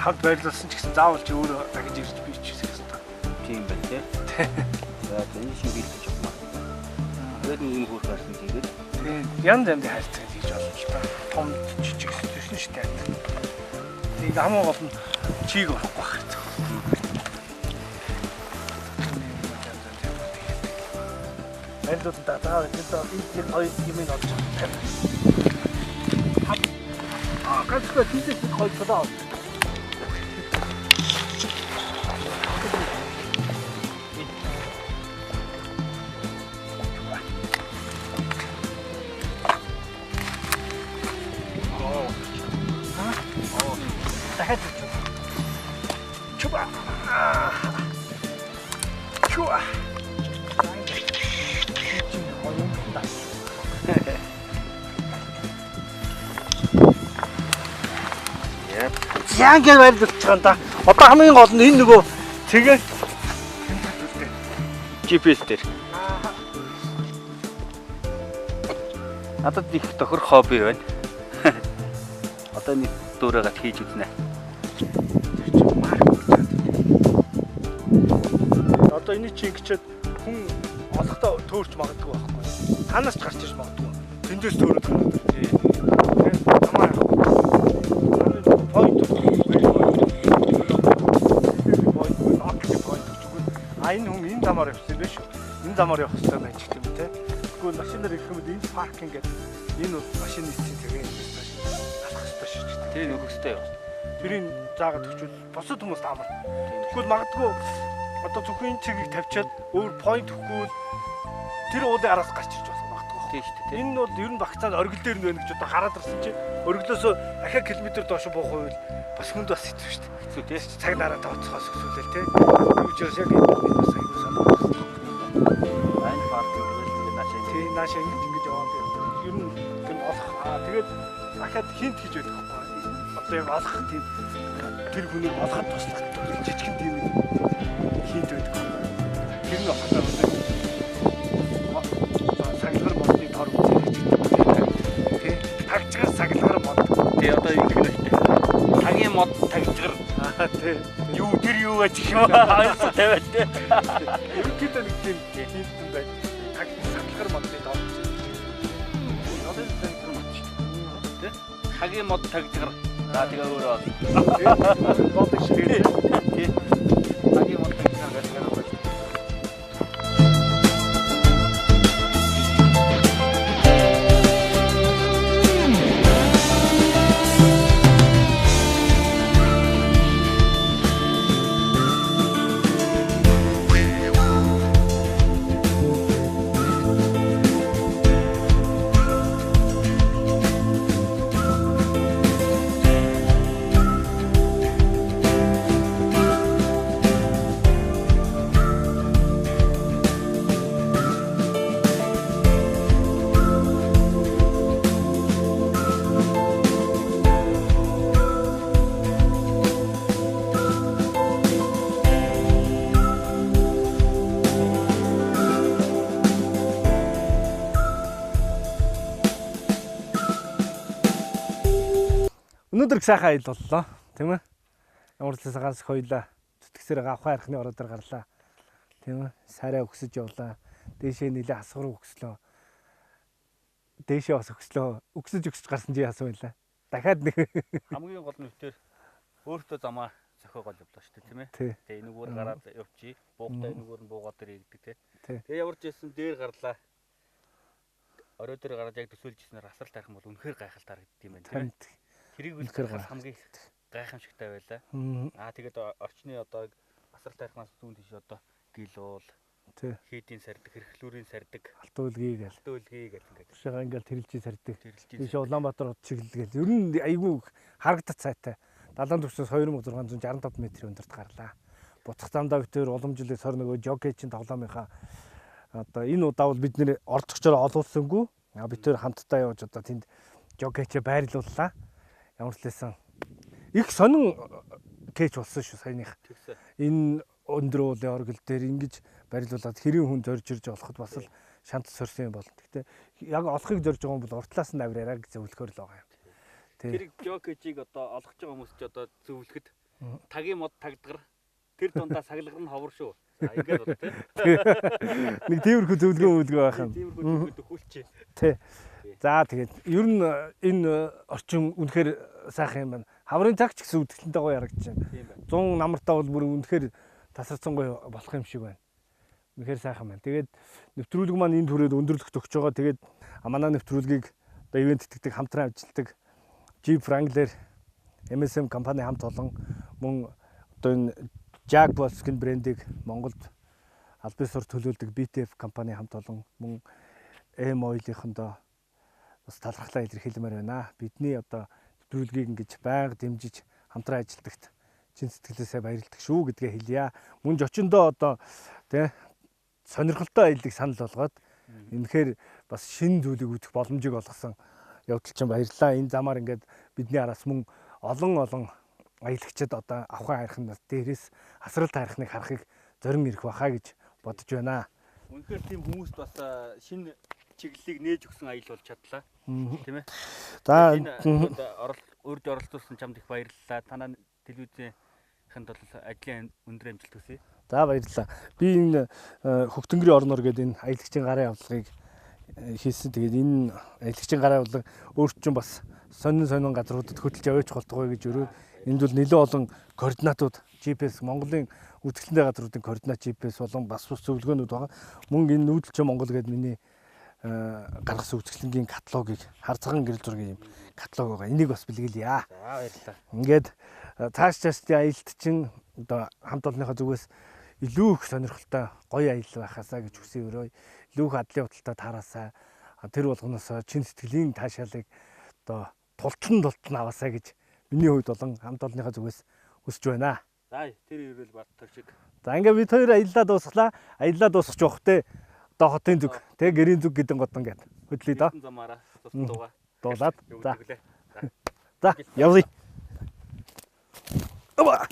хамт байрлуулсан ч гэсэн заавал чи өөрөө дахиж ирж би ч гэсэн та. Тийм байна тий. За энэ шиг бэлдэж явах юм. Тэгээд нэг юм хөөх гарсан хийгээд. Тийм. Янз янзын хайрцаг хийж болно л та. Том жижиг төсөн шүү дээ. Тэгээд хамгийн гол нь чиг орохгүй байх хэрэгтэй. Байрлуулсан та заавал энэ нэг хоёр юм нь олж авах. Аа, ганцхан тийзээс нэг хоёр цулаа олж. Дахиад зүг. Чуба. Чуба. Яа ингэ байрлуулчих юм да. Одоо хамгийн гол нь энэ нөгөө тэгээ GPS дээр. Надад их тохирох хобби байна. Одоо нэг дүүрээгээ хийж үзнэ. Одоо энийг чи ингэчээд хүн олохдоо төөрч магадгүй байхгүй. Танаас ч гарч ирж магадгүй. Тэндээс төөрөд гараад. Тийм. Тамаа яах вэ? Point point point гэж үгүй. А энэ хүн энэ замаар явсан юм биш үү? Энэ замаар явах хэрэгтэй байж гэх юм те. Тэгвэл машинаар ирэх юм бол энэ паркинг гэдэг энэ бол машины эцсийн цагийн эндээс цааш алах хэрэгтэй шиж гэдэг. Тэр нөхөх хэрэгтэй юу? Тэрийг заагаад өгчвөл бусад хүмүүст амар. Тэгвэл магадгүй одоо зөвхөн энэ чигийг тавьчаад өөр point өгөхгүй бол тэр уулын араас гарч ирж болох магадгүй. Тийм шүү дээ. Энэ бол ер нь багцаанд оргил дээр нь байна гэж одоо хараад ирсэн чинь оргилоосоо ахиа километр доош буух байвал бас хүнд бас хэцүү шүү дээ. Хэцүү тий. Цаг дараа тооцохоос өсвөлээ тий. Тийм учраас яг энэ бас аягүй сонирхолтой. Энэ паркинг тэгэл ингээд наашаа Тий, наашаа ингэж ингэж яваад байдаг. Ер нь тэр олох аа тэгээд ахиад хинт хийж байдаг байхгүй. Одоо яг олох тийм тэр хүнийг олоход туслах жижигхэн тийм хинт байдаг. Тэр нь олохдоо саглагар модны тор үзэх гэдэг. Тий. Тагчгар саглагар мод. Тий, одоо юу гэх нь вэ? Тагийн мод тагчгар. Аа тий. Юу тэр юу гэж юм аа тавиад тий. Ерөнхийдөө нэг тийм хинт юм байна. Таг саглагар модны тор үзэх. Одоо саглагар мод шүү дээ. Тий. Тагийн мод тагчгар. За тэгээ өөрөө. Мод шиг тий. Тий. Тагийн мод тагчгар гэдэг нь байна. Өнөөдөр их сайхан аялал боллоо, тийм ээ. Ямар ч байсан ганц хоёлаа зүтгэсээр авхаа архины ороо дээр гарлаа. Тийм ээ. Сарай өгсөж явлаа. Дээшээ нилээ хасгар руу өгслөө. Дээшээ бас өгслөө. Өгсөж өгсөж гарсан чи яасан байлаа. Дахиад нэг Хамгийн гол нь битэр өөртөө замаа зохиогоол явлаа шүү дээ, тийм ээ. Тэгээ энэгээр гараад явчих. Буугтай энэгээр нь буугаад ирээ гэдэг тий. Тэгээ ямар ч байсан дээр гарлаа. Орой дээр гараад яг төсөөлж ирснээр асрал тайрхан бол үнэхээр гайхалтай харагддаг юм байна, тийм ээ. Тэрийг үнэхээр хамгийн гайхамшигтай байлаа. Аа тэгээд орчны одоо асрал тайрхнаас зүүн тийш одоо гилуул, хээдийн сардаг, хэрхлүүрийн сардаг, алтуулгийг гэл. Алтуулгийг гэл ингээд. Туршаага ингээд тэрэлжий сардаг. Тийш Улаанбаатар хот чиглэл гэл. Ер нь айгүй харагдах цайтай. Далайн түвшнээс 2665 метрийн өндөрт гарлаа. Буцах замдаа битээр уламжлалыг сор нөгөө жокей чинь тоглоомынхаа одоо энэ удаа бол бид нэр орцогчоор олуулсангүй. Бид тэр хамтдаа явж одоо тэнд жокейчээ байрлууллаа. Ямар ч лээсэн их сонин кэч болсон шүү саяных. Энэ өндөр уулын оргил дээр ингэж барилуулад хэрийн хүн зорж ирж олоход бас л шант сорсон юм болно. Гэхдээ яг олохыг зорж байгаа хүн бол уртлаас нь авираарай гэж зөвлөхөр л байгаа юм. Тэр жокейчийг одоо олгож байгаа хүмүүс ч одоо зөвлөхөд тагийн мод тагдгар тэр дундаа саглагар нь ховор шүү. За ингээд бод тий. Нэг тиймэрхүү зөвлөгөө байх юм. Тиймэрхүү зөвлөгөө өгүүлчихье. Тий. За тэгээд ер нь энэ орчин үнэхээр сайхан юм байна. Хаврын цаг ч гэсэн үдгэлэнтэй гоё харагдаж байна. 100 намартаа бол бүр үнэхээр тасарсан гоё болох юм шиг байна. Үнэхээр сайхан байна. Тэгээд нэвтрүүлэг маань энэ түрээд өндөрлөгт өгч байгаа. Тэгээд манай нэвтрүүлгийг одоо ивент итгэдэг хамтран ажилладаг Jeep Wrangler MSM компани хамт олон мөн одоо энэ Jag Volkswagen брендийг Монголд албан ёсоор төлөөлдөг BTF компани хамт олон мөн M Oil-ийнхондоо бас талархлаа илэрхийлмээр байна. Бидний одоо нэвтрүүлгийг ингэж байнга дэмжиж хамтран ажилладагт чин сэтгэлээсээ баярлдаг шүү гэдгээ хэлье. Мөн жочиндоо одоо тий сонирхолтой аяллыг санал болгоод үнэхээр бас шин зүйлийг үзэх боломжийг олгосон явдал чинь баярлалаа. Энэ замаар ингээд бидний араас мөн олон олон аялагчид одоо авхаа хайрхнаас дээрээс асрал тайрхныг харахыг зорин ирэх байхаа гэж бодож байна. Үнэхээр тийм хүмүүст бас шинэ чиглэлийг нээж өгсөн аялал болж чадлаа. Тийм ээ. За энэ урьд оролцуулсан чамд их баярлалаа. Танаа телевизийнхэнд бол ажлын өндөр амжилт хүсье. За баярлалаа. Би энэ Хөгтөнгөрийн орноор гэдэг энэ аялагчийн гарын авлагыг хийсэн. Тэгээд энэ аялагчийн гарын авлага өөр чинь бас сонин сонин газруудад хөтөлж явууч болтгой гэж өрөө. Энд бол нэлээд олон координатууд GPS Монголын үзэсгэлэнтэй газруудын координат GPS болон бас бус зөвлөгөөнүүд байгаа. Мөн энэ нүүдэлчин Монгол гэдэг миний гаргасан үзэсгэлэнгийн каталогийг хар цагаан гэрэл зургийн юм каталог байгаа. Энийг бас бэлгэлье. За баярлалаа. Ингээд цааш цаашдын аялалд чинь одоо хамт олонныхоо зүгээс илүү их сонирхолтой гоё аялал байхаасаа гэж хүсье өрөө. Илүү их адлын худалдаа таараасаа тэр болгоноос чин сэтгэлийн таашаалыг одоо тултан тултан аваасаа гэж миний хувьд болон хамт олонныхоо зүгээс хүсэж байна. За тэр өрөөл Баттар шиг. За ингээд бид хоёр аяллаа дуусглаа. Аяллаа дуусгах явахтай одоо хотын зүг, тэ гэрийн зүг гэдэг годон гэд хөдлөе доо. Замаараа цуцсан дуугаа. Дуулаад. За. За явъя. Ава.